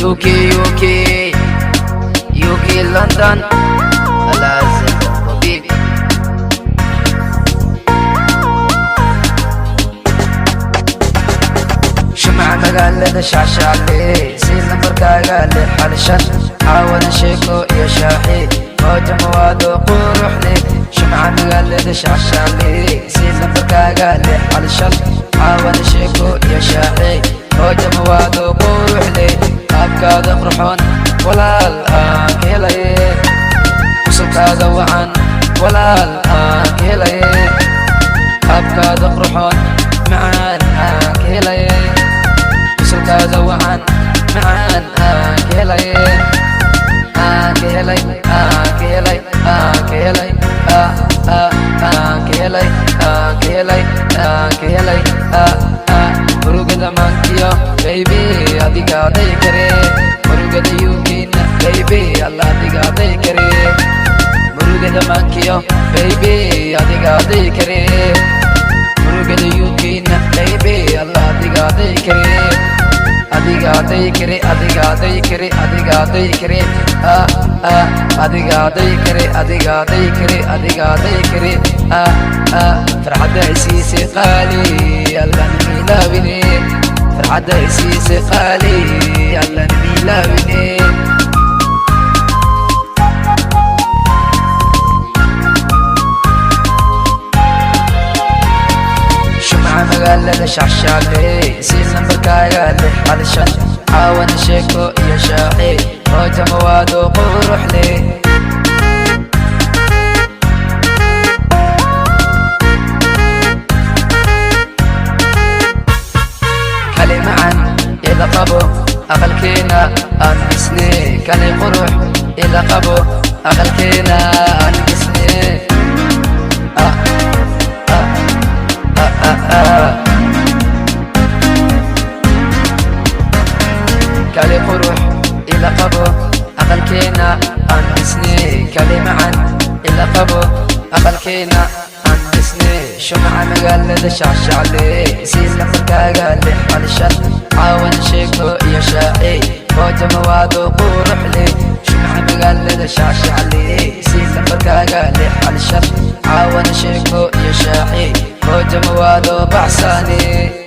UK, UK, UK, London. العزل الطبيب. Shumaca magaalada shacshacli, sii lambarkaaga 615. Caawana sheeko iyo shaaxi, mooja mawaado quruxle. Shumaca magaalada shacshacli, sii lambarkaaga 615. Caawana sheeko iyo shaaxi, mooja mawaado quruxle. Qaabkaada qurxoon, walaal, aan ka helaye. Qusulkaada wacan, walaal, aan ka helaye. Qaabkaada qurxoon, macaan, aan ka helaye. Qusulkaada wacan, macaan, aan ka helaye. Aan ka helay, aan ka helay, aan ka helay, aan ka helay, aan ka helay, aan ka helay. Murugada maankiyo, baby, adiga aday kare. Murugada UK-na, baby, alla, adiga aday kare. Murugada maankiyo, baby, adiga aday kare. Murugada UK-na, baby, alla, adiga aday kare. Adiga aday kare, adiga aday kare, adiga aday kare. Adiga aday kare, adiga aday kare, adiga aday kare. Farxadda isiise qaali, allan milaawine. Farxadda isiise qaali, allan milaawine. Shumaca magaalada shacshacli, sii lambarkaaga 615. Caawana sheeko iyo shaaxi, mooja mawaado quruxle. Kali macan ila qabo, aqalkeena aan dhisne. Kali qurux ila qabo, aqalkeena aan dhisne. Ah, ah, ah, ah, ah. Kali qurux ila qabo, aqalkeena aan dhisne. Kali macan ila qabo, aqalkeena aan dhisne. Shumaca magaalada shacshacli, sii lambarkaaga 615. Caawana sheeko iyo shaaci, mooja mawaado quruxle. Shumaca magaalada shacshacli, sii lambarkaaga 615. Caawana sheeko iyo shaaci, mooja mawaado baxsaane.